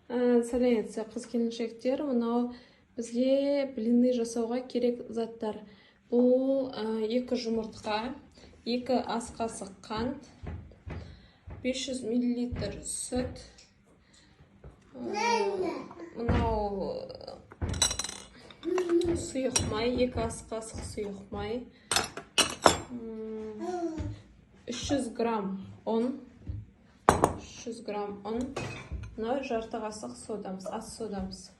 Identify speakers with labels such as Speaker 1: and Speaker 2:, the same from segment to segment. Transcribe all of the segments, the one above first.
Speaker 1: Сәлеметсіз, қыз келіншектер! Мынау бізге блины жасауға керек заттар. Бұл 2 жұмыртқа, 2 ас қасық қант, 500 миллилитр сүт, мынау сұйық май, 2 ас қасық сұйық май, 300 грамм ұн, 300 грамм ұн, мынау жарты қасық содамыз, ас содамыз.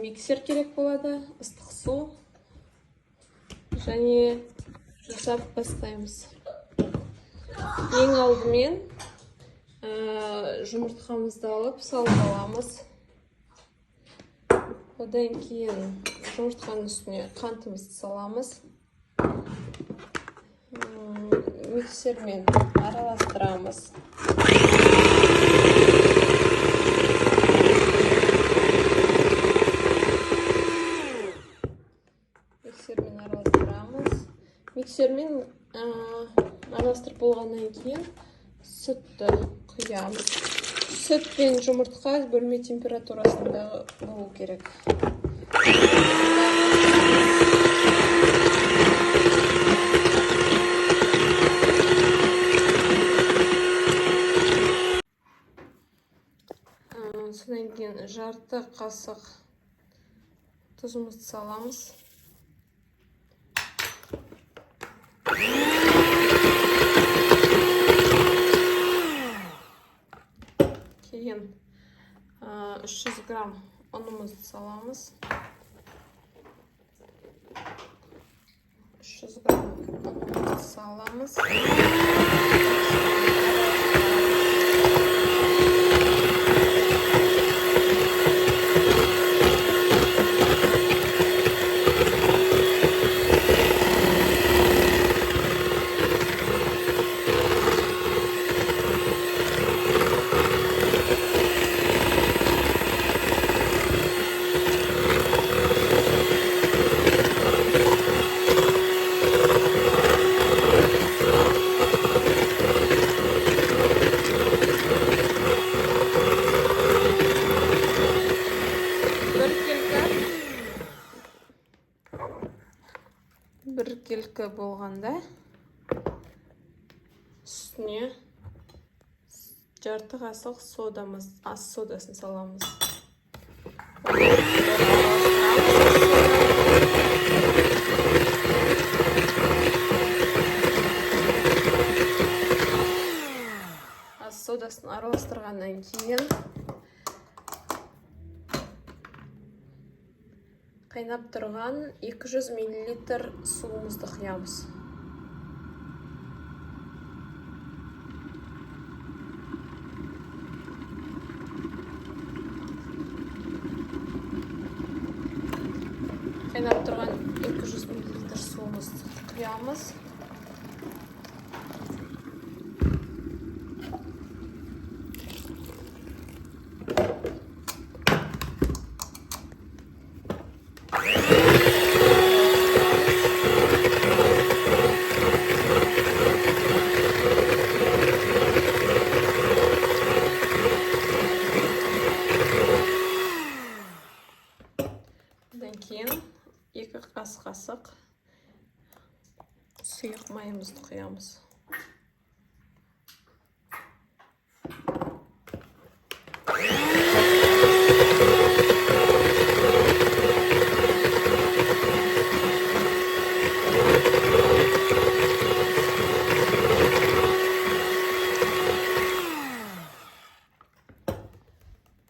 Speaker 1: Миксер керек болады, ыстық су және жасап бастаймыз. Ең алдымен жұмыртқамызды алып салып аламыз. Одан кейін жұмыртқаның үстіне қантымызды саламыз. Миксермен араластырамыз. Миксермен араластырамыз. Миксермен араластырып болғаннан кейін сүтті құямыз. Сүт пен жұмыртқа бөлме температурасында болу керек. Содан кейін жарты қасық тұзымызды саламыз. Кейін 300 грамм ұнымызды саламыз. 300 грамм ұнымызды саламыз. Біркелкі болғанда үстіне жарты қасық содамыз, ас содасын саламыз. Ас содасын араластырғаннан кейін қайнап тұрған 200 миллилитр суымызды құямыз. Қайнап тұрған 200 миллилитр суымызды құямыз. Одан кейін 2 ас қасық сұйық майымызды құямыз.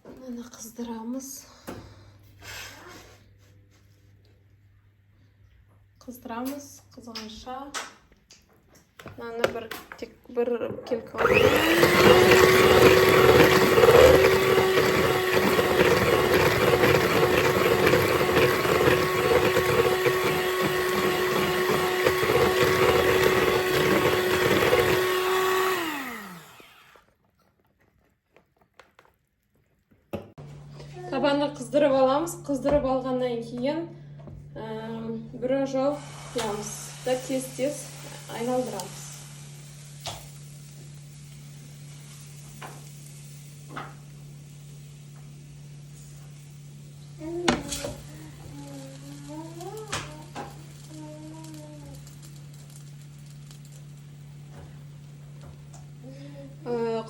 Speaker 1: Мынаны қыздырамыз. Қыздырамыз, қызғанша. Мынаны бір тек бір келкі. Табаны қыздырып аламыз. Қыздырып алғаннан кейін бір жол құямыз да тез-тез айналдырамыз.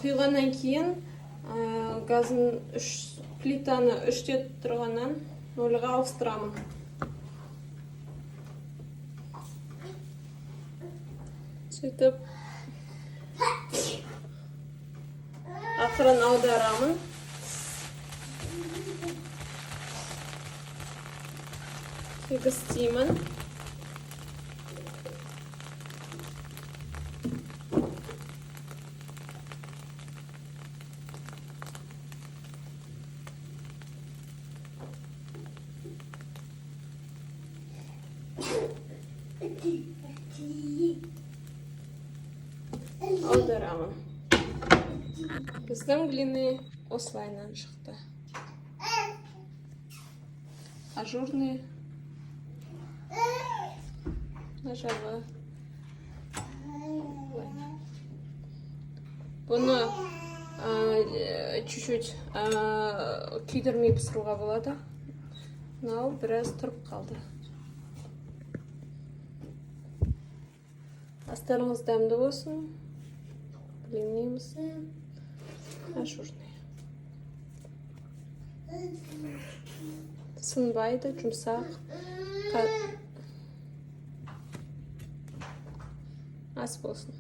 Speaker 1: Құйғаннан кейін газын үш, плитаны 3-те тұрғаннан 0-ға ауыстырамын. Сөйтіп ақырын аударамын. Тегістеймін. Аударамын. Біздің блины осылайынан шықты. Ажурный. Мына жағы былай. Бұны чуть-чуть күйдірмей пісіруға болады. Мынау біраз тұрып қалды. Астарыңыз дәмді болсын. Блиніміз ажурный. Сынбайды, жұмсақ. Ас болсын.